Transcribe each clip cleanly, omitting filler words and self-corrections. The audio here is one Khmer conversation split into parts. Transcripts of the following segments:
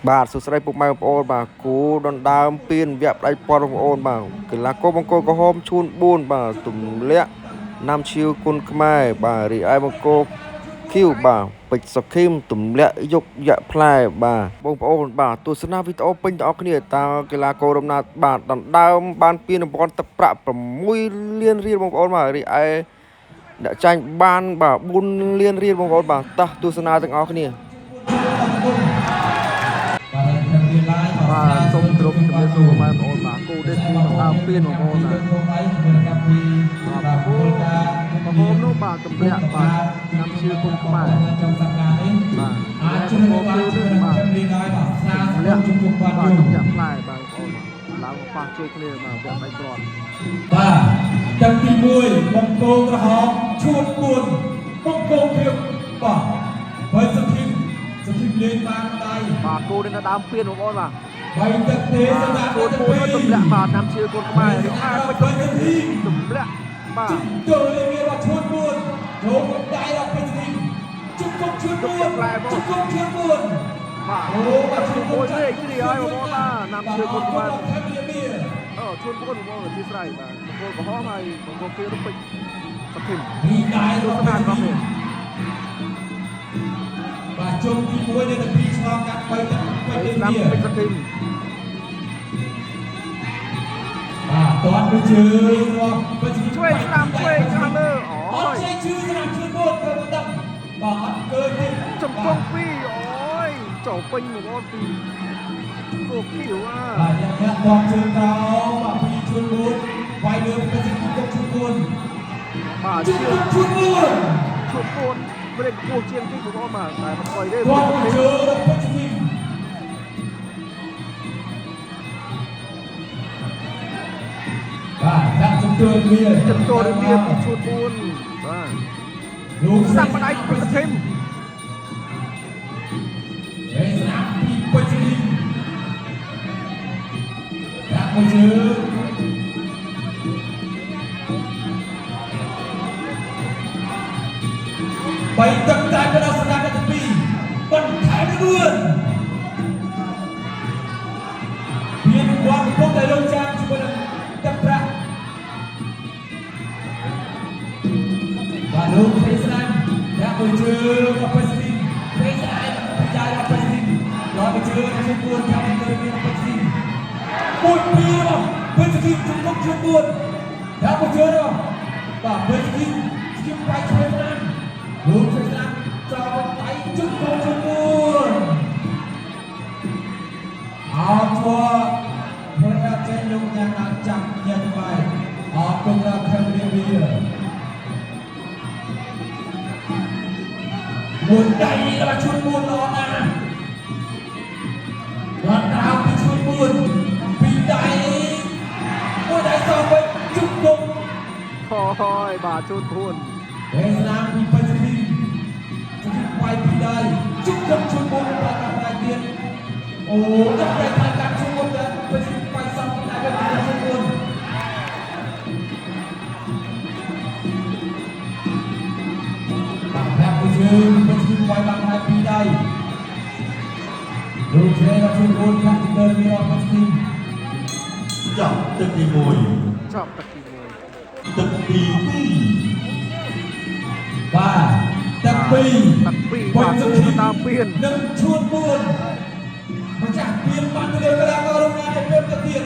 បាទសួស្តីពុកម៉ែបងប្អូនបាទគូដណ្ដើមពៀនវគ្គផ្ដាច់ពាត់បងប្អូនបាទកីឡាករបង្គោលក្រហមឈួន4បាទទម្លាក់ណាំឈៀវគុណខ្មែរបាទរីឯបង្គោលខៀវបាទពេជ្រសុខីមទម្លាក់យកយៈផ្លែបាទបងប្អូនបាទទស្សនាវីដេអូពេញទាំងអស់គ្នាតើកីឡាកររំណាតបាទដណ្ដើមបានពានរង្វាន់ទឹកប្រាក់6លានរៀលបងប្អូនបាទរីឯអ្នកចាញ់បានបាទ4លានរៀលបងប្អូនបាទតោះទស្សនាទាំងអស់គ្នា បាទសូមគោរពជំរាបសួរបងប្អូនបាទគូដេកគូដណ្ដើមពានបងប្អូនបាទបាទគូក្រហមនោះបាទទម្លាក់បាទញ៉ាំឈៀគុណខ្មែរបាទ អាច គូ ជួយបាន គូ ជួយ នេះបាទ រៀនហើយបាទស្នា ទម្លាក់ ជុំជុំ បាទ គាត់យូ ទម្លាក់ផ្លែបាទបងប្អូនបាទឡើងមកប៉ះជើងគ្នាបាទវគ្គដៃព្រាត់ បាទទឹកទី1បង្គោលក្រហមឈួត4បង្គោលខៀវបាទបើសុធីមសុធីមលេងបានដៃ បាទគូនេះដណ្ដើមពានបងប្អូនបាទ បីទឹកទេសម្រាប់ គូ ទឹក គូនោះ ទី ទម្លាក់បាទញ៉ាំឈៀគុណខ្មែររីឯពេជ្រ បើសុធីម ទម្លាក់បាទ ចូលលេងវាឈួត4ចូលដៃដល់ពេជ្រធីមជុំគុំឈួត4ជុំគុំឈួត4 បាទ អូបាទឈួត មួយទេគ្រីហើយបងប្អូនបាទញ៉ាំឈៀគុណខ្មែរ ខេមរាមា អូឈួន4បងប្អូនអធិស្ឋានបាទបង្គោលក្រហមហើយបង្គោលខៀវនោះពេជ្រសុខីម ពីដៃ ទស្សនារបស់នេះ បាទជុំទី1នៅទី2ឆ្លងកាត់3ទឹកពេ ហើយស្ដាំ ជ្រធា ពេជ្រសុខីម បាទតន់មួយជើងរបស់ពេជ្រធី ឆ្វេងស្ដាំឆ្វេងខាងលើ អ អូយ ត់ចេះជឿសម្រាប់ជឿមួយទៅមិនដឹងបាទអត់ឃើញទេ ចំកងពីរអូយចូលពេញបងប្អូនពីគោខៀវអា បាទអ្នកអ្នកតន់ជើងក្រោមបាទពីជឿមួយវាយលើពេជ្រធីគុកជឿមួយ បាទ ជឿ ឈៀវ ជឿមួយ ឈួន4ព្រេកពោះជាងទីបងប្អូនបាទតែមិនអុយទេ តន់មួយជើងរបស់ពេជ្រធីបាទដាក់ចំទួវា ចំតរបៀបពីឈួន4បាទ លោក ស្ដាំម្ដាយពេជ្រសុខីម ហេស្ដាំពីពេជ្រធីដាក់មួយជើងបីទឹកតែទៅដល់ស្ដាំទី2បន្ថែមលឿនមានរង្វាន់កំពុងតែរងចាំជាមួយនឹងទឹកប្រាក់បាទលោកភេស្ដាំដាក់មួយជើងដល់ពេជ្រធីភេស្ដាំបច្ច័យដល់ពេជ្រធីដល់មួយជើងជើង4ខាងទៅមានពេជ្រធីមួយពីររបស់ពេជ្រធីជំនុំជើង4ដាក់មួយជើងដល់បាទពេជ្រធីស្គីបបាយឆ្វេងស្ដាំលោកភេស្ដាំចោលដៃជើងកងជើង4អត់ធ្វើព្រោះចេញលោកញ៉ាំដល់ចាំញ៉ាំបាយអរគុណដល់ខេមរាវីមួយដៃដល់ឈុត4ល្អណាស់ដល់ក្រៅពីឈុត4ពីរដៃមួយដៃសងវិញជុំគុំ អូយបាទឈួន4 វេស្នាមពីពេជ្រធីជុំវាយពីរដៃជុំគុំឈុត4ប្រាក់ដៃទៀតអូដល់តែផ្នែកការឈុត4ដល់ពេជ្រធីវាយសងពីដៃវិញឈុត4បាទប្រាក់មួយជើងពេជ្រធីវាយបានដៃពីរដៃលោកជ្រែដល់ឈុត4ខាងទៅមានអពេជ្រធី ចប់ទឹកទី ចប់ទឹកទី1 1ទឹកទី បាទទឹកពីរ ទឹកពីរបាទគូដណ្ដើមពាន និងឈួន4ម្ចាស់ពានបានទៅលើកីឡាកររងណាទៅពេលទៅទៀត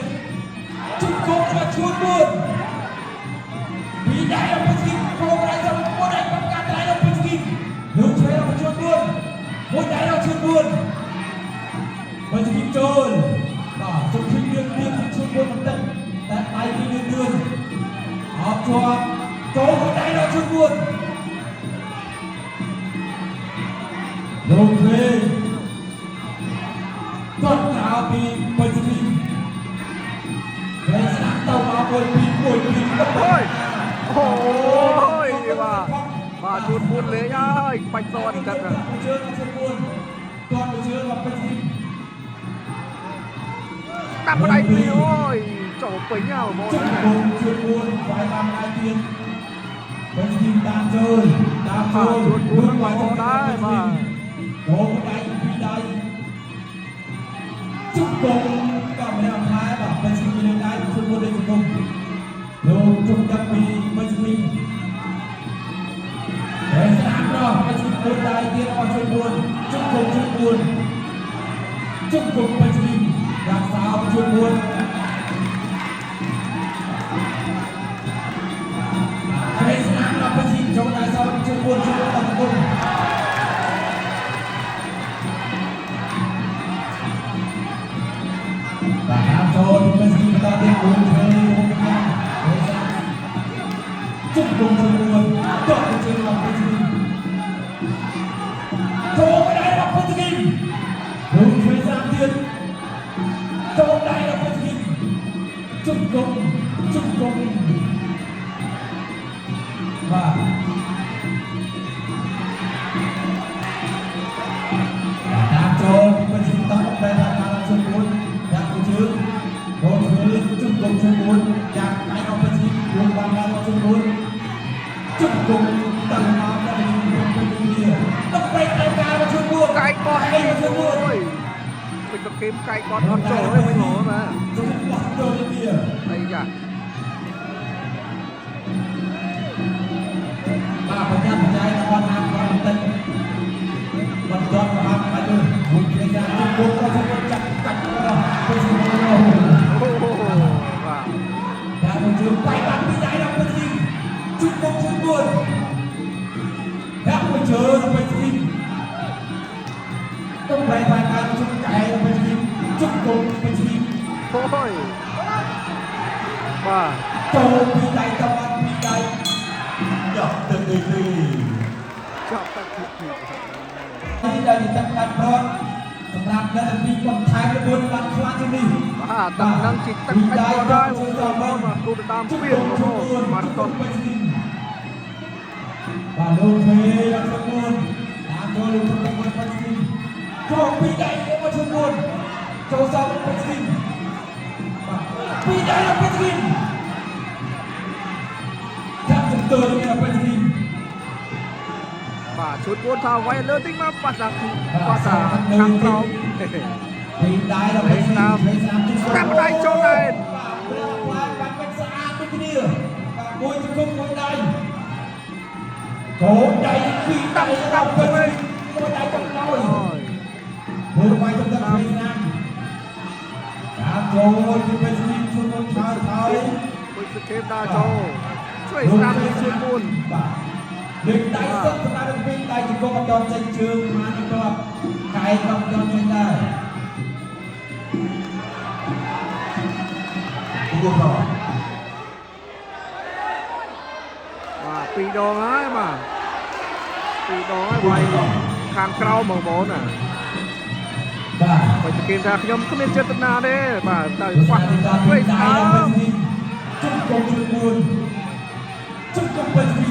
ជុំគោរបស់ឈួន4ពីដៃរបស់ពេជ្រគីប្រងដៃទៅមួយដៃបង្កាត់ដៃរបស់ពេជ្រគីលោកឆ្វេងរបស់ឈួន4មួយដៃរបស់ឈួន4ពេជ្រគីចូលបាទជុំគីលឿនទៀតឈួន4បន្តិចតែដៃពីលឿនលឿនអត់ជាប់ចូលមួយដៃដល់ឈួន4លោកភ្លេងគាត់ក្រៅពីពេជ្រធីពេលស្ដាប់ទៅមកមួយពីរមួយពីរ អូយអូយបាទបាទឈួន4លេងហើយបាច់សនទឹក មួយជើងជើង4គាត់មួយជើងមកពេជ្រធី ស្ដាំម្ដាយពីរអូយចូលពេញហើយបង ជុំ ប្អូន គងជើង4វាយបានដៃទៀតពេជ្រធីតាមចូលតាម បាទ ចូល ជួន4បងដែរបាទ ចូលដៃពីរដៃ ជុំគង់ក៏ម្នាក់ផ្លែបាទពេជ្រពីលើដៃជួនមួយដូចជង្គង់លោកជុំដឹកពីពេជ្រពីហើយស្នាមរស់ពេជ្រពីមួយដៃទៀតអស់ជួនមួយជុំគង់ជួនមួយជុំគង់ពេជ្រពីរក្សាជួនមួយហើយស្នាមរស់ពេជ្រពីចូលដៃសោជួនមួយជួនដល់ជង្គង់ បាទតាមចូលពីពេជ្រពីបន្តទៀតមួយធ្វើរបស់ខ្ញុំហើយស្នាមជុំគង់ជួនមួយតបទៅជើងរបស់ពេជ្រពី ចូលដៃរបស់ពេជ្រគីមលោកជួយស្រាមទៀតចូលដៃរបស់ពេជ្រគីមជុំគង់ជុំគង់បាទតាមចូលពីពេជ្រគីមតបបែរតាមជុំគង់ដាក់ជើងចូលធ្វើជុំគង់ជុំគង់ចាប់ដៃរបស់ពេជ្រគីមលោកបានឡើងជុំគង់ជុំគង់ទៅមកដល់ជុំគង់ពេជ្រគីមដើម្បីតែការមកជុំគង់ កែកបត់ អីមកជុំគង់ អូយពេជ្រគីមកែកបត់អត់ចូលទេវិញហ្មងបាទ ជុំបោះចូលនេះ អីយ៉ា បាទបញ្ញាបញ្ញារបស់ហាមគាត់បន្តិចបន្តក៏ហាមបាច់មួយគេចាជុំគង់ក៏ជុំគង់ចាក់កាច់ក៏ទៅជុំគង់ អូបាទ តែមកជើងបាយបានពីដៃដល់ពេជ្រជុំគង់ជុំគង់ដាក់មកជើងដល់ពេជ្រຕ້ອງไปไปการจุ่มไก่ไปทีจุ่มกงไปที អូយបាទ โจปีใดตะวันปีใด ចប់ទឹកទី ចាប់ទឹកទី ที่ได้จัดการพร้อมสำหรับนักปีคนไทยเป็นบัตรคลาที่นี่ បាទទឹកនឹងជីទឹកផ្ដាច់បត់ហើយបងប្អូនបាទគូទៅតាម จุ่ม ពៀន กงจุ่ม បងប្អូនបាទត กงไปทีบาลูกเทลักษกุลตามตัวลูกทุกคนไปทีโจปีใดมาชุมบุญโจซาวไปทีปีใดไปทีแทบจะเตือนเนี่ยไปที បាទឈុត4ថាវាយលើតិចមកប៉ះសាប៉ះសាខាងក្រោម ปีใดเราไปทีไปสามจุด ស្ដាប់ដៃចូលដែរ បាទព្រះខ្លាបាត់មិនស្អាតដូចគ្នាបាទមួយជង្គង់មួយដៃកូនដៃពីរដៃដល់ទៅមួយដៃចុងក្រោយ អូយ មួយបាយចុងដល់ពេលស្នាមតាមចូលពីពេលស្ទីជួនមួយថើថើយ ពុយសខេមដើរចូលជួយស្ដាប់ពីជួន4 បាទលើកដៃសុទ្ធសម្រាប់ពីដៃជង្គង់អត់ដល់ចេញជើងមកនេះក៏កែក៏អត់ដល់ចេញដែរ 2គូស បាទពីរដងហើយបាទពីរដងហើយវាយខាងក្រោមបងប្អូនណា បាទ បើគេថាខ្ញុំគ្មានចេតនាទេបាទតែ ប៉ះ ប៉ះ ជួយ ជួយស្ដា ស្ដា ប់ មជុំកុំជួនជុំកុំពេញពី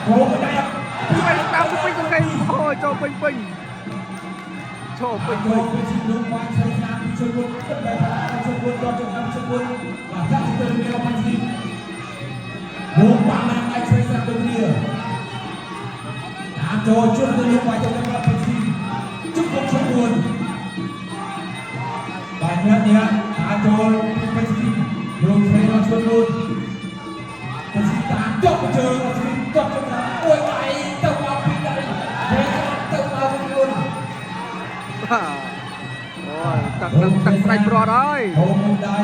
គោដៃ ជួយស្ដាប់ពេញសង្កេតអូយចូលពេញពេញចូលពេញ ពេ ពេញ ញពេញលោកបានឆ្លងតាមជួនទឹកបែបជួនដល់ជុំជួនបាទចាក់ទៅមានអបញ្ជីលោកបានបានដៃឆ្វេងស្ដាំដូចគ្នាតាមចូលជួនទៅលោកបានចូលដល់ពេញទីជុំកុំជួនបាទនេះនេះតាមចូលពេញទីលោកឆ្វេងដល់ជួន ទៅតាមចប់ជើងចប់ជើងមួយដៃទៅមកពីរដៃវិញទៅមកវិញខ្លួន បាទអូយទឹកនឹងទឹកផ្ដាច់ព្រាត់ហើយ ហូមដៃ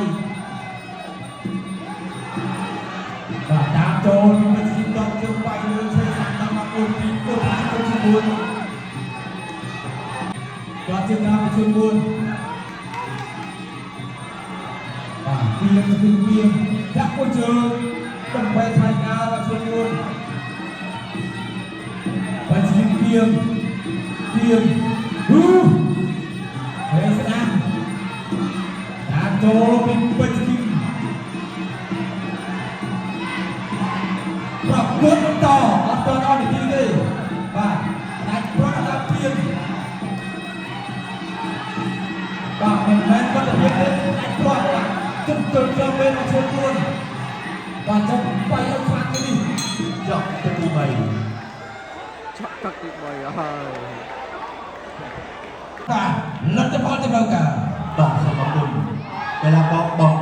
បាទតាមចូលមិនស៊ីដកជើងវាយលឿនឆ្វេងស្ដាំតាមមកមួយពីរទៅទៅជាមួយដល់ជើងតាមជើងមួយបាទពីរទៅពីរដាក់មួយជើងដើម្បីថ្លៃការរបស់ជើងមួយ បាទជាពីងពីងហ៊ូហើយស្ដាំតាមចូលពីពេជ្រគីមប្រកួតបន្តអត់តអត់នាទីទេបាទដាច់ប្រកដល់ពីងបាទមិនមែនបាត់ភាពទេដាច់ប្រកបាទជុំជុំជុំវិញមកជួនខ្លួនបាទចុះបាយឲ្យខ្លាំងនេះ ចប់ទឹកទី ឆក់ទឹកទី3ហើយ បាទលទ្ធផលទៅដល់ការ 3បាទសូមអរគុណ កីឡាករបង្គ